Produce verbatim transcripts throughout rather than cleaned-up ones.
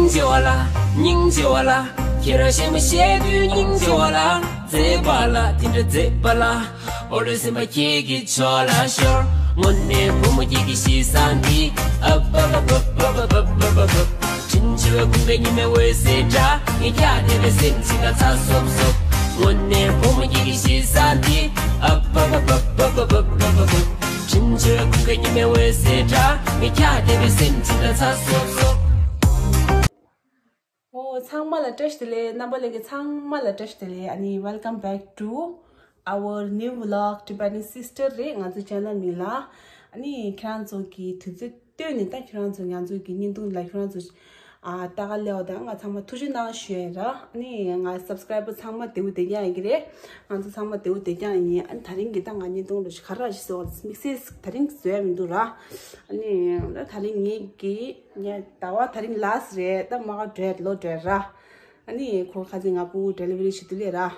སྙིང་རྗེ་བ་ལ། སྙིང་རྗེ་བ་ལ། ཁྱེད་རང་གཞན་མ་བཤད་དུས་སྙིང་རྗེ་བ་ལ། མཛེས་པ་ལ་དེ་འདྲ་མཛེས་པ་ལ། འོ་རེ་སེམས་པ་ཁྱེད་ཀྱི་ཕྱོགས་ལ་ཤོར། དངོས་གནས་བུ་མོ་ཁྱེད་ཀྱི་གཤིས་བཟང་འདི། ཨ་བ་བ་བ། དྲིན་ཆེ་བའི་ཁུངས་སྐྱེལ་ཉི་མའི་འོད་ཟེར་འདྲ། ངའི་འཁྱག་བསྡད་པའི་སེམས་ཅིག་ལ་ཚ་སོབ་སོབ། དངོས་གནས་བུ་མོ་ཁྱེད་ཀྱི་གཤིས་བཟང་འདི། ཨ་བ་བ་བ། དྲིན་ཆེ་བའི་ཁུངས་སྐྱེལ་ཉི་མའི་འོད་ཟེར་འདྲ། ངའི་འཁྱག་བསྡད་པའི་སེམས་ཅིག་ལ་ཚ་སོབ་སོབ། ཨོ། ཚང་མ་ལ་བཀྲ་ཤིས་བདེ་ལེགས། རྣམ་པ་ལྷན་རྒྱས་ཚང་མ་ལ་བཀྲ་ཤིས་བདེ་ལེགས། ཨ་ནི། Welcome back to our new vlog, Tibetan Sister རེད། ང་ཚོའི་channel མིང་ལ། ཨ་ནི། ཁྱེད་རང་ཚོ་གི་དུས་ཚོད་བཏོན་ནས། ད་ཁྱེད་རང་ཚོ་ང་ཚོ་གི་བརྙན་ཐུང་ལ་ཁྱེད་རང་ཚོ་ཨ་ལྟ་ག་སླེབས་པ་དང་། ང་ཚང་མ་ཐུགས་རྗེ་གནང་ཞུ་ཡ་ར། ཨ་ནི། ང་subscriber ཚང་མ་བདེ་པོ་བདེ་རྐྱང་ཡིན་གྱི་རེད། ང་ཚོ་ཚང་མ་བདེ་པོ་བདེ་རྐྱང་ཡིན། ཨ་ནི། ད་རིང་གི་ད་ང་བརྙན་ཐུང་རོ་ཞིག་ག་རེ་ཞིག་བཟོ་བ་དམིགས་བསལ་ད་རིང་བཟོ་ཡ་མི་འདུག་ར། ཨ་ནི། ད་ད་རིང་ངེད་ཀྱི་ངས་ཟླ་བ་ད་རིང་last རེད། ད་མ་ག་འགྲོ་ལོ་འགྲོ་ར། ཨ་ནི་ཁོ་ཁ་སང་ང་སྤུ་གུ་delivery བྱེད་དུས་ལས་ར།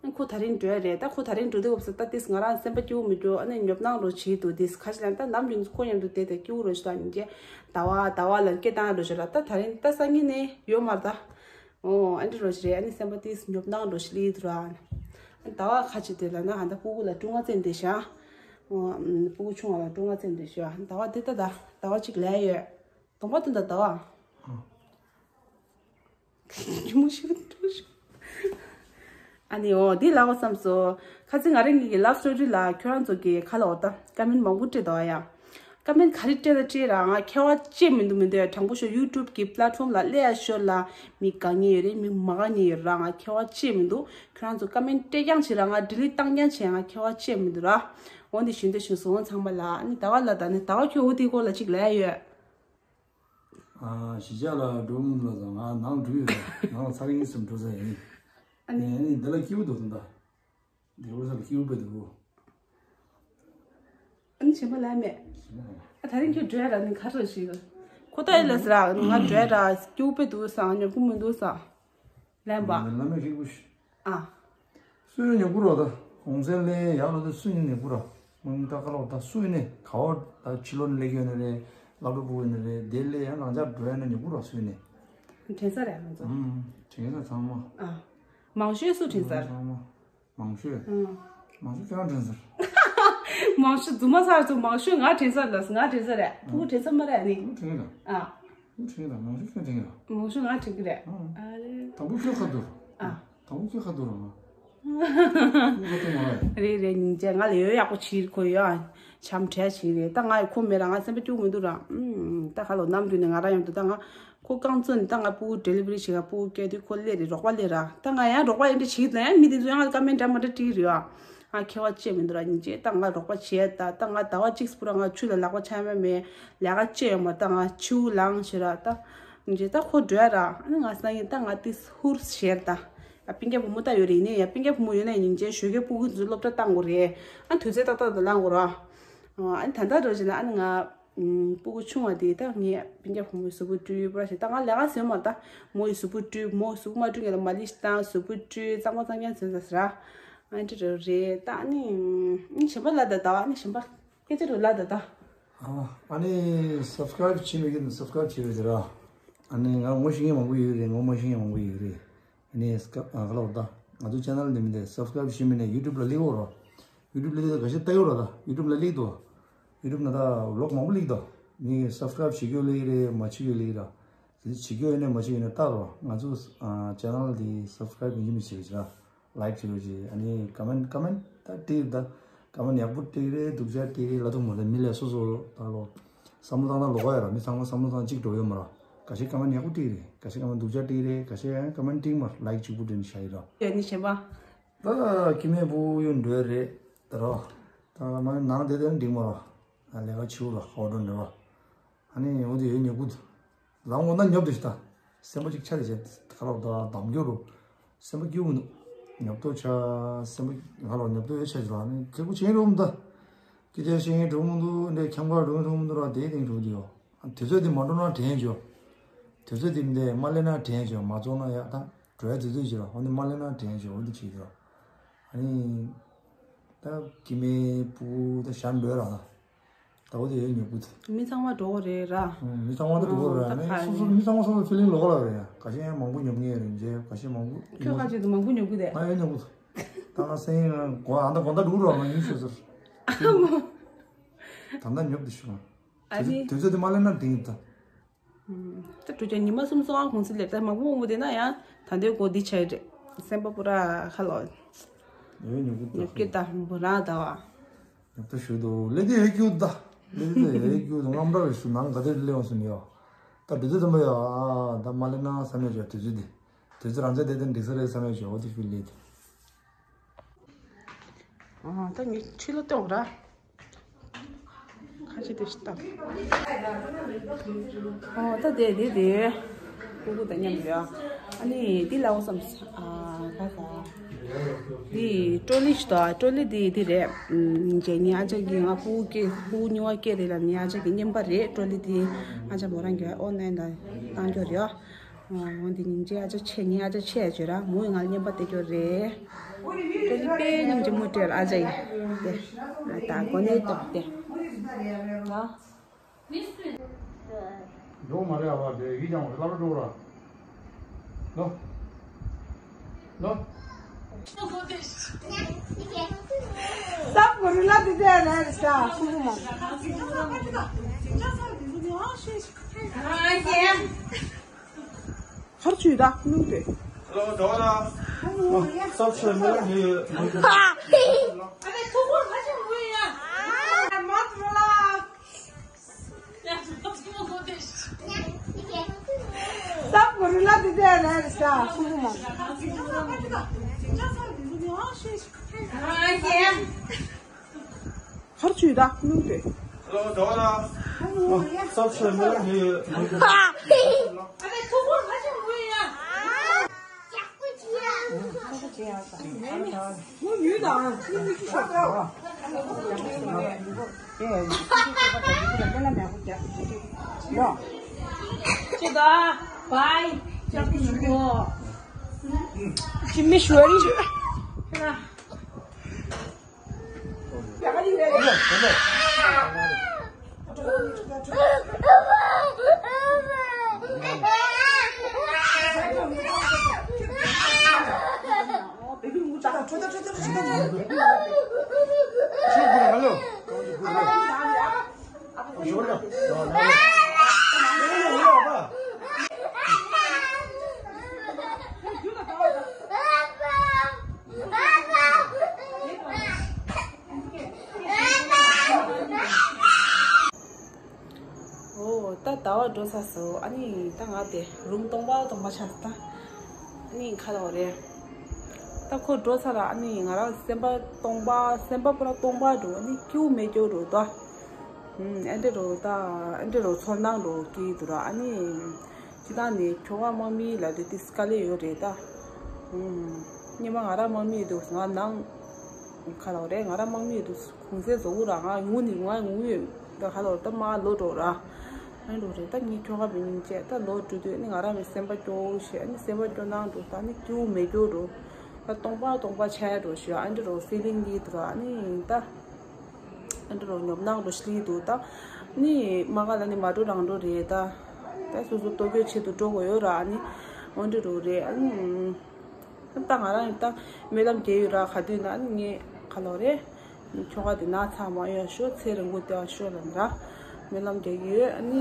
ཨ་ཁོ་ད་རིང་འགྲོ་ཡ་རེད། ད་ཁོ་ད་རིང་འགྲོ་དུས་སྐབས་སུ་ད་ཏིས་ང་རང་སེམས་པ་སྐྱིད་པོ་མི་འགྲོ། ཨ་ནི་ཉོབ་སྣང་རོ་བྱེད་འདུག་ཏིས་ཁ་ཤས་ལ་ད་ནམ་རྒྱུན་ཁོ་མཉམ་དུ་བསྡད་དེ་སྐྱིད་པོ་རོ་ཞིག་ད་ཉིན་རྗེས་ཟླ་བ་ཟླ་བ་ལ་སྐད་བཏང་རོ་ཞིག་ར། ད་ད་རིང་ད་སང་ཉིན་ནས་ཡོད་མ་རེད་ད། ཨོ། ཨ་འདྲ་རོ་ཞིག་རེད། ཨ་ནི་སེམས་པ་ཏིས་ཉོབ་སྣང་རོ་ཞིག་སླེབས་འདུག་ར། ཟླ་བ་ཁ་ཅིག་དེ་ལ་ན་ཧ་ད་སྤུ་གུ་ལ་སྤྲོ་ང་བཙན་དེ་ཤ། ཨོ། སྤུ་གུ་ཆུང་བ་ལ་སྤྲོ་ང་བཙན་དེ་ཤ། ཟླ་བ་དེ་ད་ད་ཟླ་བ་གཅིག་ལས་ཡོད། གདོང་པ་དེ་འདྲ་ཟླ་བ། ཉི་མ་ཤི་འགྲོ་ཤི། ཨ་ནི་འོ་འདི་ལབ་བསམ་སོང་། ཁ་སང་ང་རང་གི་love story ལ་ཁྱོད་རང་ཚོ་གི་ཁ་ལ་འོ་ད་comment མང་པོ་སྤྲད་འདུག་ཡ། comment ག་རེ་སྤྲད་ད་སྤྲད་ར། ང་ཁྱད་པར་ཅི་མི་འདུག་མི་འདུག་ཡ། དྲང་པོ་ཤོད། YouTube གི་platform ལ་སླེབས་ཡ་ཤོར་ལ་མི་དགའ་ཉེ་ཡོད་རེད། མི་མ་དགའ་ཉེ་ཡོད་ར། ང་ཁྱད་པར་ཅི་མི་འདུག་ཁྱོད་རང་ཚོ་comment སྤྲད་རྐྱང་བྱེད་ར། ང་delete བཏང་རྐྱང་བྱེད། ང་ཁྱད་པར་ཅི་མི་འདུག་ར། འོ་འདི་ཞུ་འདོད་ཞུ་སོང་ཚང་མ་ལ། ཨ་ནི་ཟླ་བ་ལ་ད་ནི་ཟླ་བ་ཁྱོད་འོ་དེའི་སྐོར་ལ་ཅིག་ལབ་ཡ་ཡོད། ཨ། གཞིས་ཆགས་ལ་འགྲོ་མི་འདུག་ལ། ང་ནང་འགྲོ་ཡོད་རེད། ནང་ལ་ཚ་རིང་སུམ་འགྲོ་ས་ཡིན། ཨ་ནི། ཨ་ནི་འདི་ལ་སྐྱིད་པོ་འདུག་ད། འདི་བོ་ས་ལ་སྐྱིད་པོ་དཔེ་འདུག་ཨ་ནི་གཞན་པ་ལ་མེད། ཨ། ད་རིང་ཁྱོད་འགྲོ་ཡ་ར་ནི་ག་རེ་ཞིག་ཁོ་ད་ཡི་ལ་ཟེར་ཨ། ང་འགྲོ་ཡ་ར་སྐྱིད་པོ་དཔེ་འདུག་ས། ཉོབ་གུ་མི་འདུག་ས། ལན་པ། ལ་མེད་ཤིག་པོ་ཤི། ཨ། སུས་ཉོ་གུ་རོ་ད། གོང་ཚད་ལས་ཡག་ལོ་ད་སུས་ཉོ་གུ་རོ། མང་ད་ཀ་ལོ་ད་སུས་ནས་ག་བ་ད་ཕྱི་ལོ་ནས་ལས་ཀྱི་ཡོད་ནི་རེད། སློབ་གྲྭ་ཕྲུ་གུ་ཡོད་ནི་རེད། དེ་ལས་ཡང་རང་ཅག་འགྲོ་ཡ་ན་ཉོ་གུ་རོ་སུས་ནས། དྲན་ས་རེད་ང་ཚོ། ཨུམ། དྲན་ས་ཚང་མ། ཨ། མང་ཤོས་སུ་དྲན་ས་རེད། ཚང་མ། མང་ཤོས། ཨུམ། མང་ཤོས་ཁྱེད་རང་དྲན་ས་རེད། མང་ཤོས་རྫུན་མ་ཚར་ཚོ་མང་ཤོས་ང་དྲན་ས་རེད། ང་དྲན་ས་རེད། ཕྲུ་གུ་དྲན་ས་མ་རེད་ནི། ཕྲུ་གུ་དྲན་ས་རེད། ཨ། ཕྲུ་གུ་དྲན་ས་རེད། མང་ཤོས་ཁྱེད་དྲན་ས་རེད། མང་ཤོས་ང་དྲན་གི་རེད། ཨ། ཨ་རེ། དང་པོ་ཁྱོད་ཁ་ཐུར། ཨ། དང་པོ་ཁྱོད་ཁ་ཐུར་རང་། ཁ་ཐུར་མ་རེད། རེད་རེད། སྙིང་རྗེ། ང་ལ་ཡོད་ཡག་པོ་བྱིས་ཁོ་ཡོད། ཨ། བྱམས་བྲལ་བྱིས་རེད། ད་ང་ཡི་ཁོ་མེད་ར་ང་སེམས་པ་སྐྱིད་པོ་མི་འདུག་ར། ཨུམ། ད་ཁ་ལོ་ནམ་རྒྱུན་ནས་ང་རང་ཡོང་དུས་ད་ང་ཁོ་རྐང་བཙུགས་ནས་ད་ང་སྤུ་གུ་delivery བྱེད་ག་སྤུ་གུ་སྐྱེ་དུས་ཁོ་སླེབས་རེད། རོགས་པ་སླེབས་ར། ད་ང་ཡང་རོགས་པ་ཡིན་འདྲ་བྱེད་ཀྱི་ད་ཡང་མི་དེ་ཚོ་ཡང་ཀ་མེན་འདྲ་མ་འདྲ་བྲིས་རེད་ཨ། ང་ཁྱད་པར་ཅི་མི་འདུག་ར། སྙིང་རྗེ། ད་ང་རོགས་པ་བྱས་ད། ད་ང་ཟླ་བ་གཅིག་པུ་ར་ང་ཆུ་ལ་ལག་པ་འཆང་ཡ་མེད། ལས་ཀ་ཅི་ཡོད་མ། ད་ང་ཆུ་ལངས་ཤེས་ར། ད་སྙིང་རྗེ། ད་ཁོ་འགྲོ་ཡ་ར། ཨ་ནི་ང་སང་ཉིན་ད་ང་ཏིས་ཧུར་བྱས་ད། ཡ་སྤུན་ཀྱག་བུ་མོ་ད་ཡོད་རེད། ཡིན་ནའི་ཡ་སྤུན་ཀྱག་བུ་མོ་ཡོད་ན་སྙིང་རྗེ་ཞོགས་ཀས་སྤུ་གུ་ཚོ་སློབ་གྲྭ་བཏང་དགོས་རེད། ཨ་དུས་ཚོད་ཏག་ཏག་ཏུ་ལངས་དགོས་ར། ཨ་ནི་ད་ལྟ་འགྲོ་བྱས་ན་ཨ་ནི་ང་སྤུ་གུ་ཆུང་བ་དེ་ད་ངས་སྤུན་ཀྱག་བུ་མོའི་གཟུགས་པོ་བཀྲུས་པར་བྱས། ད་ང་ལས་ཀ་བཟོས་མ། ད་མོ་ཡི་གཟུགས་པོ་བཀྲུས། མོ་གཟུགས་པོ་མ་བཀྲུས་ངས་ལ་མ་ལིཤ་བཏང་། གཟུགས་པོ་བཀྲུས། གཙང་མ་གཙང་རྐྱང་བཟོས་ད་ཟེར་ར། ཨ་འདྲ་རེད། ད་ཨ་ནི་ཨ་ནི་གཞན་པ་ལ་ད་ད་ཨ་ནི་གཞན་པ་སྐད་ཆ་རུ་ལ་ད་ད། ཨ་ནི་subscribe བྱེད་མི་གི་subscribe བྱེད་རེད་ད་ར། ཨ་ནི་ང་ངོ་ཤེས་མཁན་མང་པོ་ཡོད་རེད། ངོ་མ་ཤེས་མཁན་མང་པོ་ཡོད་རེད། ཨ་ནི་སྐབས་ཨ་ག་ལ་བ་ད་ང་ཚོ་channel འདི་མི་འདི་subscribe བྱེད་མི་ནས་YouTube ལ་སླེབས་འོ་ར། YouTube ལ་སླེབས་ད་ག་ཤེད་ལྟ་ཡོད་ར། ད་YouTube ལ་སླེབས་འདུག YouTube ན་ད་vlog མང་པོ་སླེབས་འདུག་མི་subscribe བྱེད་རྒྱུ་སླེབས་རེད། མ་བྱེད་རྒྱུ་སླེབས་ར། དེ་བྱེད་རྒྱུ་ཡོད་ནས་མ་བྱེད་ཡོད་ནས་ལྟ་རོགས། ང་ཚོ་channel འདི་subscribe ཡིན་གཅིག་མིན་གཅིག་བྱེད་ར། like བྱེད་རོགས་བྱེད། ཨ་ནི་comment comment ད་ཏིག་ད་comment ཡག་པོ་ཏིག་རེད། སྡུག་ཅག་ཏིག་རེད། ལ་ཐུག་མ་ད་མི་ལས་སོ་སོ་ད་ལོ་བསམ་བློ་བཏང་ན་ལོགས་ཀ་ཡོད་ར། མི་ཚང་མ་བསམ་བློ་བཏང་གཅིག་འགྲོ་ཡོད་མ་ར། ག་ཤེད་comment ཡག་པོ་ཏིག་རེད། ག་ཤེད་comment སྡུག་ཅག་ཏིག་རེད། ག་ཤེད་comment ཏིག་མ་like གཅིག་པུ་དྲན་ཤ་ཡི་ར། ཡོད་ནི་གཞན་པ། ད་ཀི་མེད་པུ་ཡོད་འགྲོ་རེད་ད་ར། ད་མ་ནང་དེ་དེ་འགྲིག་མ་ར། ལས་ཀ་ཆུ་ར་ཧོ་འགྲོ་འགྲོ་ར། ཨ་ནི་འོ་དེ་ཡོད་ཉོ་གུ། ལམ་འོ་ན་ཉོབ་དེ་ཤི་ད། སེམས་པ་ཅིག་ཆ་དེ་བྱས་ཁ་ལོ་ད་འདམ་རྒྱུ་རུ། སེམས་པ་སྐྱིད་པོ་མི་འདུག་ཉོབ་ཏོ་ཆ། སེམས་པ་ང་ལོ་ཉོབ་ཏོ་ཡོད་ཆ་ཅིག་ལ་ནི་ཁེ་པོ་ཆེན་རུ་མི་ད། སྐད་ཆ་བཤད་མཁན་འགྲོ་མི་འདུག་འདྲ་ཁྱམས་ཁར་འགྲོ་མི་འགྲོ་མི་འདུག་ར། དེའི་སྟེང་འགྲོ་དེ་ཡོ། དུས་ཚོད་དེ་མ་འགྲོ་ན་དྲན་བྱོས། དུས་ཚོད་དེ་མི་འདེ་མ་སླེབས་ན་དྲན་བྱོས། མ་རྫོགས་ན་ཡག་ད། འགྲོ་ཡ་དུས་ཚོད་ཅིག་ར། འོ་ནི་མ་སླེབས་ན་དྲན་བྱོས། འོ་འདི་བྱེད་དེ་ར། ཨ་ནི། ད་ཀི་མེད་པུ་ད་ཞར་འགྲོ་ཡ་ར་ད། ཟླ་བ་དེ་ཡས་ཉོབ་གི་འདུག་མི་ཚང་མ་འགྲོ་གི་རེད་ར། ཨང་། མི་ཚང་མ་ད་འགྲོ་གི་རེད། ཨ་ནི་སོ་སོ་མི་ཚང་མ་སོ་སོ་ཕི་ལིང་ལོག་ལ་རེད་ཡ། ཁ་ཤས་ཡང་མང་པོ་ཉོབ་ངེས་རེད། མཇལ་ཁ་ཤས་མང་པོ། ཁྱོད་ཁ་ཤས་དུ་མང་པོ་ཉོབ་གི་དེ། ང་ཡང་ཉོབ་གི་འདུག་ད་ང་སེང་གོ་ཨ་ད་གོ་ད་འགྲོ་གི་རོགས་ང་ཡིན་ཤོད་ཟེར། ད་ད་ཉོབ་དེ་ཤོད། ཨ་ནི། དུས་ཚོད་དེ་མ་ལེན་ན་འགྲིག་ད། ད་དྲུག་ཆ་ཉི་མ་སུམ་སོ་ཨང་གོང་ཚད་ལེབ་ད་མང་པོ་མང་པོ་དེ་ན་ཡང་ད་འདོད་གོ་འདི་ཆ་རེད། སེམས་པ་པུ་ར་ཁ་ལོ། ཉོབ་ཀྱི་ད་བུ་ར་ད་བ། ཉོབ་ད་ཞུ་དོ་ལེ་དེ་ཧེ་ཀྱུ་ད། ལེ་དེ་ཧེ་ཀྱུ་ད་རྔམ་ར་རེ་སུ་ནང་ག་དེ་ལེ་བ་སུ་ནི་ཡོ། ད་དུས་ཚོད་དམ་པ་ཡོ། ད་མ་ལེན་ན་བསམ་ཡོད་ཅོ་དུས་ཚོད་དེ། དུས་ཚོད་རང་ཚད་དེ་དེ་འགྲིག་ས་རེད་བསམ་ཡོད་ཅོ་འོ་དེ་ཞུ་ལེ་དེ། ཨ་ད་ངས་ཕྱི་ལ་གཏོང་ར། ཁ་ཆེ་དེ་ཞིག་བཏང་། ཨོ་ད་དེ་དེ་དེ། ཀུ་ཀུ་དང་མཉམ་དུ་ཡ། ཨ་ནི་འདི་ལ་འོ་བསམ། ཨ་ག་ས། འདི་ཀྲོ་ལི་ཞིག་འདུག་ཀྲོ་ལི་འདི་འདི་རེད། ཨམ་རྗེས་ནི་ཨ་ཅག་གིས་ང་ཕྲུ་གུ་སྐྱེ་ཕྲུ་གུ་གཉིས་པ་སྐྱེས་དེ་ལ་ནི་ཨ་ཅག་གི་རྔན་པ་རེད། ཀྲོ་ལི་འདི་ཨ་ཅག་མོ་རང་གིས་ཨོ་ནན་ད་བཏང་རྒྱུ་རེད། ཨ་འོ་འདི་ཉིན་རྗེས་ཨ་ཅག་ཆེ་ནི་ཨ་ཅག་ཆེ་བྱོས་ར་མོས་ང་ལ་རྔན་པ་སྟེར་རྒྱུ་རེད། ཀྲོ་ལི་དཔེ་སྙིང་རྗེ་མོ་སྤྲད་ལ་ཨ་ཅག་ཡིན། དེ་ད་གོ་ནས་ཏོག་དེ། ཨ། འགྲོ་མ་རེད་ཨ་བ་དེ་ཡིད་ཀྱང་བླ་རུ་འགྲོ་ར། ལོ། ལོ། སབ་གོ་རུ་ལ་དེ་དེ་རེད་ས། ཁུ་ཁུ་མ། ཧར་ཆུ་ད་ནུ་དེ། ལོ་འགྲོ་ར། སབ་ཆུ་མི་ལ་ཡི། སབ་གོ་རུ་ལ་དེ་དེ་རེད་ས། ཁུ་ཁུ་མ། ཧར་ཆུ་ད་ནུ་དེ། ལོ་འགྲོ་ར། སབ་ཆུ་མི་ལ་ཡི། ཨོ། ད་ཟླ་བ་འགྲོ་ཚར་སོང་། ཨ་ནི་ད་ང་དེ་རུམ་སྟོང་པ་སྟོང་པ་ཆགས་ད། ཨ་ནི་ཁ་ལོ་རེད། ད་ཁོ་འགྲོ་ཚར་ལ་ཨ་ནི་ང་རང་སེམས་པ་སྟོང་པ་སེམས་པ་པུ་ར་སྟོང་པ་འགྲོ། ཨ་ནི་སྐྱིད་པོ་མེད་སྐྱིད་པོ་འགྲོ་ད། ཨ་འདྲ་རོ་ད་ཨ་འདྲ་རོ་ཚོར་སྣང་འགྲོ་གི་འདུག་ར། ཨ་ནི། སྤྱིར་བཏང་ནས་ཁྱོ་ག་དམག་མི་ལབ་དུས་ཏིས་དཀའ་ལས་ཡོད་རེད་ད། ཨུམ། སྔོན་མ་ང་རང་དམག་མི་འདུག་ང་ནང་། ག་ལབ་རེད། ང་རང་དམག་མི་འདུག་གུང་སེང་བཟོ་གི་ར། ང་ངུ་ནི་ང་ངུ་ཡོད་ད། ག་ལབ་རེད། ད་མ་ལོ་འགྲོ་ར། ཨ་འགྲོ་རེད། ད་ངའི་ཁྱོ་ག་བི་ཉིན་བྱས་ད་ལོ་འགྲོ་དུས་ནི་ང་རང་བི་སེམས་པ་སྐྱོ་བོ་ཞེས་ནི་སེམས་པ་སྐྱོ་སྣང་འགྲོ། ད་ནི་སྐྱིད་པོ་མེད་སྐྱིད་པོ་འགྲོ། ད་སྟོང་པ་སྟོང་པ་ཆགས་འགྲོ་ཞེས་ཨ་འདྲ་རོ་ཕི་ལིང་གི་འདུག་ར། ནི་ད། ཨ་འདྲ་རོ་ཉོབ་སྣང་རོ་ཤི་ལི་འདུག་ད། ནི་མ་ག་ལ་ནི་མ་འགྲོ་རང་འགྲོ་རེད་ད། ད་སོ་སོ་ལྟོ་གོས་ཆེད་དུ་འགྲོ་དགོས་ཡོད་ར། ནི་འོ་འདྲ་རོ་རེད། ཨ་ནི་ད་ང་རང་ཡིན་ད་སྨོན་ལམ་རྒྱག་ཡོད་ར། ག་དུས་ན་ནི་ངས་ག་ལོ་རེད། ཁྱོ་ག་དེ་ན་ཚ་མ་ཡོད་ཤོ་ཚེ་རིང་པོ་བསྡད་ཤོ་ལ་ནི་ར། སྨོན་ལམ་རྒྱག་ཡོད། ཨ་ནི་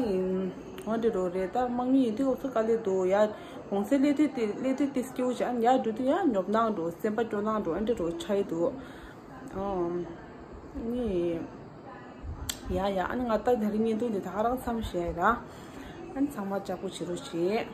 འོ་འདྲ་རོ་རེད། ད་དམག་མི་ཡིན་དུས་འོ་ཚོ་དཀའ་ལས་འདུག་ཡ། གོང་ཚེ་སླེབས་དུས་དེ་སླེབས་དུས་དེ་སྐྱིད་པོ་ཞིག་ཨ་ནི་ཡ་འགྲོ་དུས་ཡ་ཉོབ་སྣང་འགྲོ། སེམས་པ་སྐྱོ་སྣང་འགྲོ། ཨ་འདྲ་རོ་ཆགས་ཡི་འདུག་ཨོ། ནི། ཡ་ཡ། ཨ་ནི་ང་ད་དེ་རིང་བརྙན་ཐུང་འདི་ད་ག་རང་མཚམས་བཞག་ཡ་ད། ཨ་ནི་ཚང་མ་ལྕགས་པོ་བྱེད་རོགས་བྱེད།